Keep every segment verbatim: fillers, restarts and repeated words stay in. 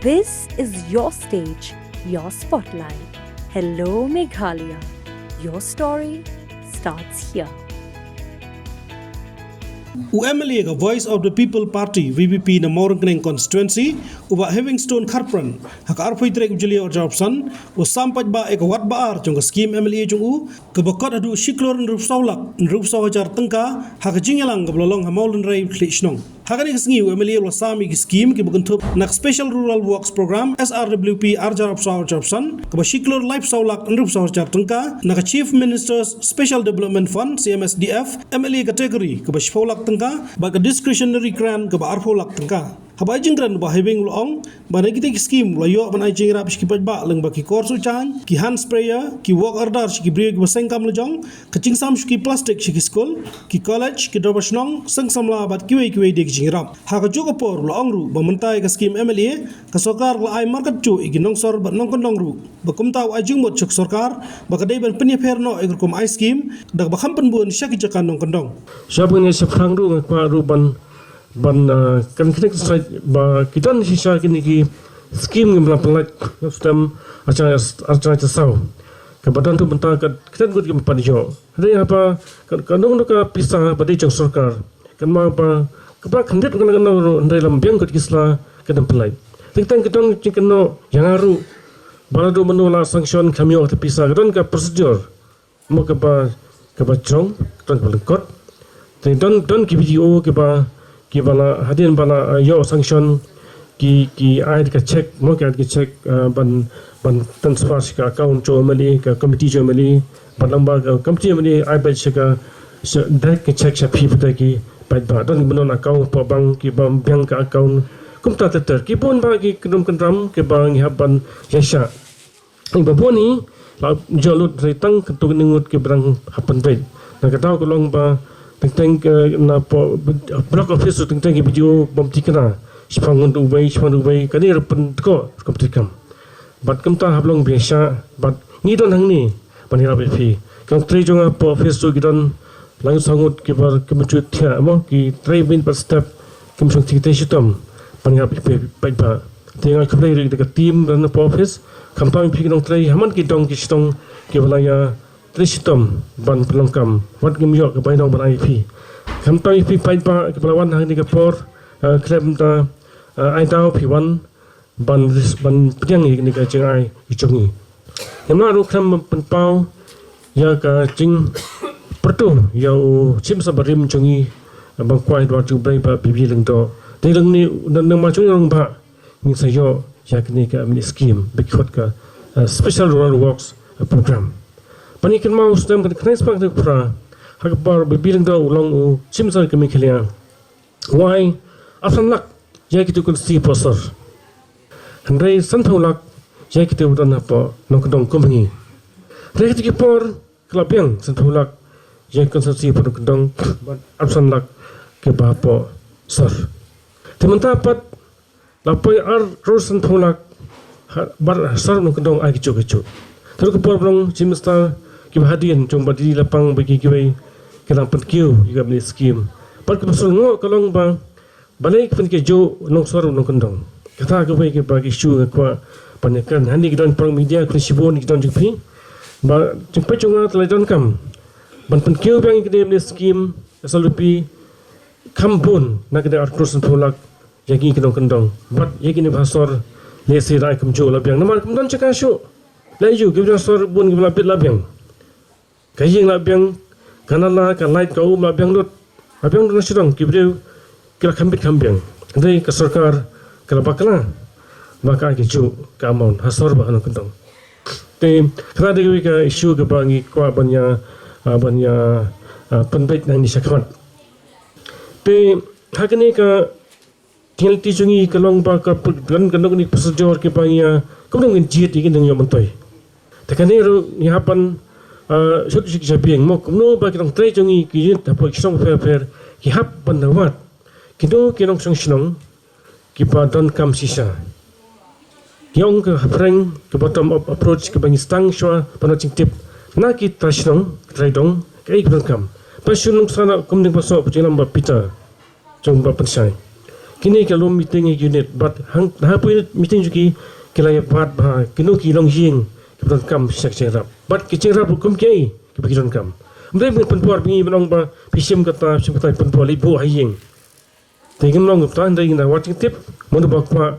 This is your stage, your spotlight. Hello, Meghalaya. Your story starts here. U M L A ka Voice of the People Party, V P P, na Mawryngkneng Constituency, u Bah Heavingstone Kharpran, ha ka arphew tarik u Jylliew arphew san, u sam paidbah ïa ka wad ba ar jong ka skim M L A jong u, kaba kot haduh shi klur hynriewphew saw lak hynriewphew saw hajar tyngka, ha ka jingïalang kaba la long ha Mawlynrei Khlieh Shnong. Ha kane ka sngi u M L A u la sam ïa ki skim kiba kynthup na ka Special Rural Works Programme, S R W P, arhajar arphew saw arhajar arphew san, kaba shi klur laiphew saw lak hynriewphew saw hajar tyngka, na ka Chief Minister's Special Development Fund, C M S D F, M L A category, kaba shiphew lak tyngka, bad ka discretionary grant kaba arphew lak tyngka. Haba ai jingkren u Bah Heaving u la ong ba na kita ki skim u la ïoh ban ai jingïarap sha ki paidbah lyngba ki kor suh jaiñ, ki hand sprayer, ki work order sha ki briew kiba seng kam lajong, ka jingsam shuki plastik sha ki skul, ki college, ki dorbar shnong, seng samla bad kiwei kiwei de ki jingïarap. Ha kajuh ka por u la ong ruh ba mynta ïa ka skim M L A, ka sorkar ka la ai markatjuh ïa ki nongsor bad nongkyndong ruh. Ba kumta u ai jingmut sha ka sorkar ba ka dei ban pynïapher noh ïa ka rukom ai skim da kaba kham pynbun sha ki jaka nongkyndong. Sha ba ngin ïa shaphrang ruh nga kwah ruh ban ban, ah, kan kynnoh sait ba ki don shisha kine ki skim ngim lah pynlait, ngam stem arhajar arhajar saw. Kaba don tu mynta ka kynnoh ngut ki pan ïoh. Hynrei haba ka, ka nong ka pisa ba dei jong sorkar, kan ma ba kaba khyndiat kan kan ruh hynrei lam biang kot ki sla kan pynlait. Teng teng ka don jingkynnoh ïa nga ruh ba la dei mano la sanction kham ïoh ka pisa, ka don ka procedure. Mo kaba, kaba jrong, ka don kaba lyngkot. Te don, don ki B D O kiba, kiba la hadien ba la, uh, ïoh sanction, ki, ki ai ka check, mo ki ai ka check, uh, ban, ban transfer sha ka account jong M L A, ka committee jong M L A, bad lang ba ka committee M L A ai beit sha ka, sha direct ka check sha phi pat ki paidbah. Don kiba don account hapoh bank, kiba biang ka account. Kumta ter ter. Ki bun ba ki kynrum kynram, kiba ngi hap ban ïaishah. Ïa ba bun hi la jia lut hynrei tang katto katne ngut kiba dang hap pynbeit. Na ka daw ka long ba teng teng, eh, na poh block office teng teng ki B D O bym thikna. Shipang ngut uwei, shipang ngut uwei, kane ruh pyntkop rukom treikam. Bad kumta hap long biang sha, bad ngi don hangne ban ïarap ïa phi. Ki nongtrei jong nga hapoh office ruh ki don Lang saw ngut kiba, kiba ju thiah mo, ki trei beiñ bad step, kim shong, ki trei shitom ban ïarap ïa phi paidbah. Te nga khublei ruh ïa ka team ran hapoh office, khamtam ïa phi ki nongtrei ha man ki dong ki shnong kiba la ïa trei shitom ban pynlong kam. Wat ngim ïoh ka bainong ban ai ïa phi. Khamtam ïa phi paidbah kiba la wan ha kane ka por, eh, khlem da, eh, ai daw phi wan ban ris-, ban pdiang ïa kane ka jingai jong ngi. Ngim lah ruh khlem pynpaw ïa ka jingpyrto ïa u Chief Minister barim jong ngi, Bah Kwai Edward Jubrei Bah B B Lyngdoh. Te lane na, na ma jong ngi rangbah ngin sa ïoh ïa kane ka mini scheme ba ki khot ka, eh, Special Rural Works, eh, Program. Ban ïa kynmaw snem ka khyndai spah khyndai phra, ha ka por B B Lyngdoh u long u Chief Minister ka Meghalaya. Wai, arphew san lak ïa kito ki constituency hapoh sor. Hynrei sanphew lak ïa kito ba don hapoh nongkyndong kum ngi. Hynrei kito ki por ki la biang, sanphew lak ïa ki constituency hapoh nongkyndong, bad arphew san lak kiba hapoh sor. Te mynta pat la poi ar klur sanphew lak ha, bad ha sor nongkyndong ai kajuh kajuh. Te ruh ka por ba long Chief Minister kiba hadien jong Bah D D Lapang bad ki kiwei ki la pynkiew ïa ka mini scheme. Bad kaba sngewsarong ka long ba balei ki pynkiew juh nongsor nongkyndong. Kata kawei kaba ki issue nga kwah ban ïakren. Hangne ki don paralok media, khublei shibun ki don jong phi. Ba jingpeit jong nga te la donkam ban pynkiew biang ïa kane mini scheme S R W P kham bun na kane ar klur sanphew lak ïa ki nongkyndong. Bad ïa kine ba ha sor lehse la ai kumjuh la biang. Namar kam don jaka shuh. La ïoh ki ba ha sor bun kiba la bit la biang. Ka ïing la biang, ka nala, ka light, ka um la biang lut. La biang lut na shadong, ki briew ki la kham bit kham biang. Hynrei ka sorkar ka la bakla ba ka ai kajuh ka amount ha sor bad ha nongkyndong. Te kata dei kawei ka issue kaba ngi kwah ban ïa, ah, ban ïa, ah, pynbeit nangne shakhmat. Te ha kane ka Ka lynti jong ngi ka long ba ka pr-, kan, kan long kane ka procedure kaba ngi ïa, kumno ngin jied ïa ki nongïoh myntoi. Te kane ruh ngi hap ban, ah, shut shik jabieng mo, kumno ba ki nongtrei jong ngi ki unit hapoh ki shnong pher pher ki hap ban da wad kino ki nongshong shnong kiba donkam shisha. Ki ong ka hapdeng ka bottom up approach kaba ngi sdang shuwa ban wad jingtip na ki trai shnong, ki trai dong, kaei kaba donkam. Ba shu nuksa na kum ding ba soh, ka jinglam ba pita jong ba pynshai. Kine ki la lum meeting ha ki unit, bad hang, ha poi unit meeting jong ki, ki la ïa bat ba kino ki longïing kiba donkam sha ka jingïarap. Bad ka jingïarap ruh kum kiei kiba ki donkam. Ym dei ban pynpor ba ngi ban ong ba phi shim kata, shim kata, pynpor leit buh ha ïing. Te ngim long kumta, hynrei ngi da wad jingtip, mano ba kwah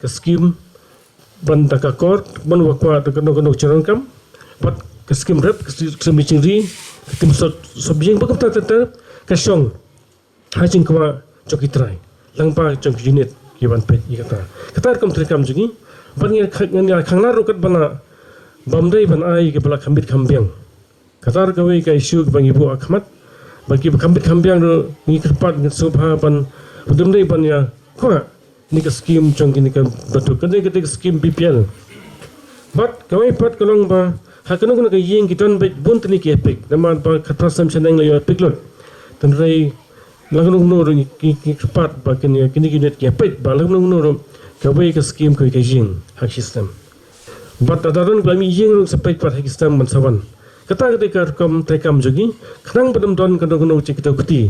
ka skim ban da ka kor, mano ba kwah da kano kano ka jingdonkam, bad ka skim rep, ka skim, ka skim jingri, ka skim sop, sop ïing, ba kumta ter ter, ka shong ha jingkwah jong ki trai. Lyngba jong ki unit ki ban peit ïa kata. Kata ruh kum treikam jong ngi. Bad ngi kha-, ngi khang lar ruh katba lah, bym dei ban ai kiba la kham bit kham biang. Kata ruh kawei ka issue kaba ngi buh ha khmat. Bad kiba kham bit kham biang ruh ngi kyrpad, ngi sngewbha ban, ban ym dei ban ïa kwah ïa kane ka skim jong kine ki bynta. Kane ka dei ka skim B P L. Bad kawei pat ka long ba ha kano kano ka ïing ki don beit bun tylli ki EPIC. Namar ba khatphra snem shaneng la ïoh EPIC lut. Hynrei la kano kano ruh ngi, ngi, ngi kyrpad ba kine, kine ki unit ki ïa peit, ba la kano kano ruh kawei ka skim, kawei ka ïing ha ka shi snem. Bad lada don ba mih ïing ruh sa peit pat ha ki snem ban sa wan. Kata ka dei ka rukom treikam jong ngi, khnang ba ym don kano kano ka jingkdew kti.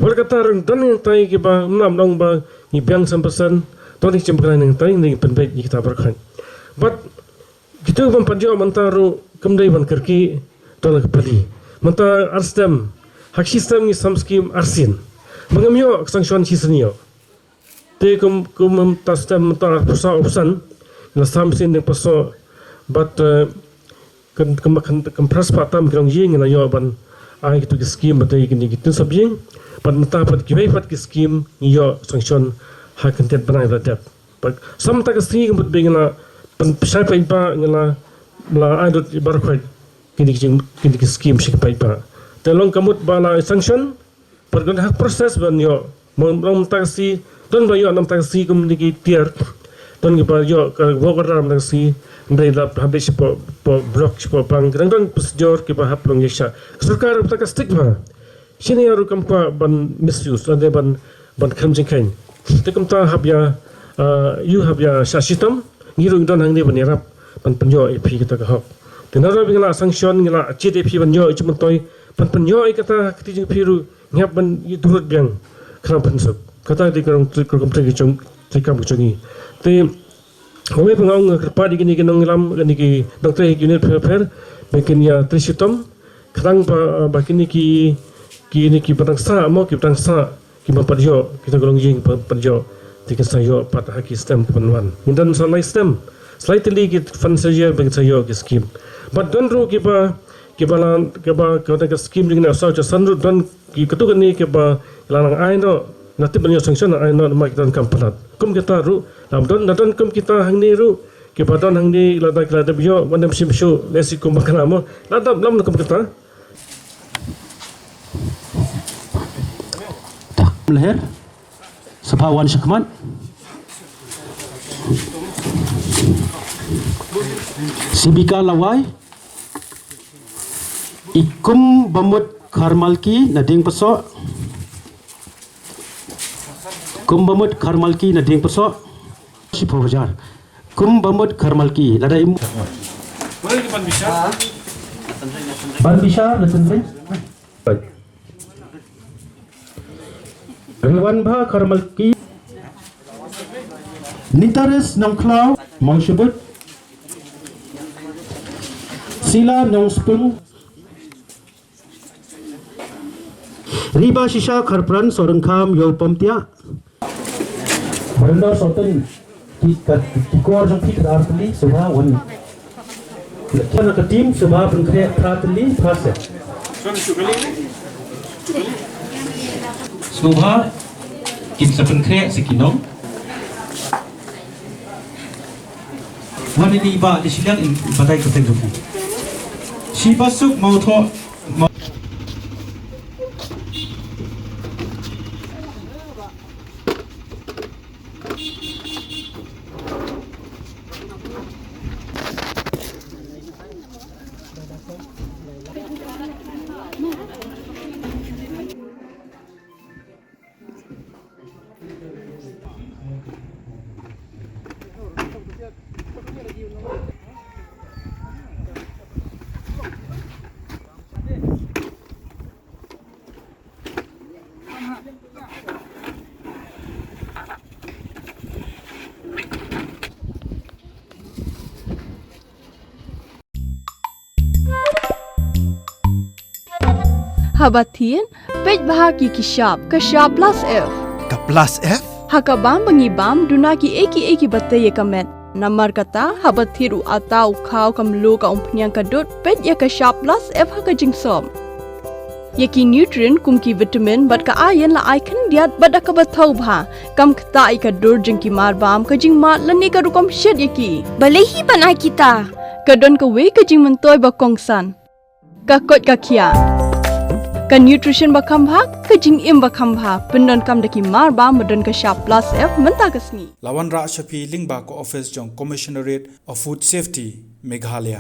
Wat la kata ruh don nangtai kiba ym lah ban ong ba ngi biang san percent, don ki jingpynbna nangtai, ngi pynbeit ïa kita baroh khoit. Bad kito bym pat ïoh mynta ruh kam dei ban kyrkieh, to la ka pali. Mynta ar snem, ha ka shi snem ngi sam skim arsien. Ba ngam ïoh ka sanction shisien ïoh. Te kum, kum mynta stem mynta arphew saw option, ngi la sam sien dieng paso, bad, eh, kan, kan, kan, kan phra spah tam ki longïing ngi la ïoh ban ai kito ki skim, bad kine ki tin sop ïing, bad mynta pat kiwei pat ki skim ngi ïoh sanction ha ka kyntiat bnai ba la dep. Bad sa mynta ka sngi ka mut ba ngi la pynshai paidbah, ngi la, la ai lut baroh khoit kine ki jing, kine ki skim sha ki paidbah. Te long ka mut ba la sanction, Bad don ha ka process ban ïoh. Mo, long mynta ka sngi, don ba ïoh na mynta ka sngi kum kine ki tiar. Don kiba ïoh ka work order mynta ka sngi. Hynrei lada hap leit shapoh, poh block, shapoh bank, dang don procedure kiba hap long ïa sha. Ka sorkar mynta ka strict bha. Shane ïa ruh kam kwah ban misuse, lane ban, ban khlem jingkheiñ. Te kumta hap ïa, ah, ïoh hap ïa shah shitom, ngi ruh ngi don hangne ban ïarap, ban pynïoh ïa phi kata ka hok. Te nalor ba ngi la sanction, ngi la jied ïa phi ban ïoh ïa jingmyntoi, ban pynïoh ïa kata ka kti jong phi ruh, ngi hap ban ïa durut biang, khnang ban pynsuk. Kata ka dei ka rukom, ka rukom treikam ka jong, treikam ka jong ngi. Te, kawei pat nga ong, nga kyrpad ïa kine ki nongïalam, kine ki nongtrei unit pher pher, ba kin ïa trei shitom, khnang ba, ba kine ki, kine kiba dang sah, mo, kiba dang sah, ki bym pat ïoh, kita ki longïing bym pat ïoh, te kin sa ïoh pat ha ki snem ki ban wan. Ngi don sa lai snem, sa lai tylli ki financial year ba kin sa ïoh ki skim. Bad don ruh kiba, kiba la, kiba, kiba don ka skim jong ngi na saw jong san ruh don ki katto katne kiba la nang ai noh, la tip ban ïoh sanction nang ai noh namar ki donkam palat. Kum kita ruh, la don, la don kum kita hangne ruh, kiba don hangne lada ki la dep ïoh, wan ym shim shuh, lehse kum ba kane mo, la dep lam kum kita. Dak Mlher, Sabha wan shakhmat. Sibika Lawai, i Kumbamut Kharmalki na Diengpasoh. Kumbamut Kharmalki na Diengpasoh. Shiphew hajar. Kumbamut Kharmalki, lada im. Ban bishar na tynring. Riwanbha Kharmalki. Nitaris Nongkhlaw, Mawshybut. Sila Nongspung. Riba Shisha Kharpran, Sohryngkham, Ïewpamtiah. Barendor Sohten, ki ka, ki kor jong phi ka ar tylli, sngewbha wan. Kane ka team, sngewbha pynkhreh phra tylli, phra set. Sngewbha kin sa pynkhreh sa ki nong. Wan ini ba, di shiliang in batai kyrteng jong phi. Shibasuk Mawthoh. Haba thied, peit bha ki ki shap, ka shap plus F. Ka plus F? Ha ka bam ba ngi bam, duna ki ei ki ei kiba tei ïa ka met. Namar kata, haba thied u ata, u khaw, ka mluh, ka umphniang, ka dud, peit ïa ka shap plus F ha ka jingsop. Ïa ki nutrient kum ki vitamin bad ka iron la ai khyndiat bad da kaba thaw bha. Kam ktah ïa ka dur jong ki marbam, ka jingmad lane ka rukom shet ïa ki. Balei hi ban ai kita? Ka don kawei ka jingmyntoi ba kongsan. Ka koit ka khiah. Ka nutrition ba kham bha, ka jingim ba kham bha. Pyndonkam da ki marbam ba don ka shap plus F mynta ka sngi. La wanrah sha phi lyngba ka office jong Commissionerate of Food Safety, Meghalaya.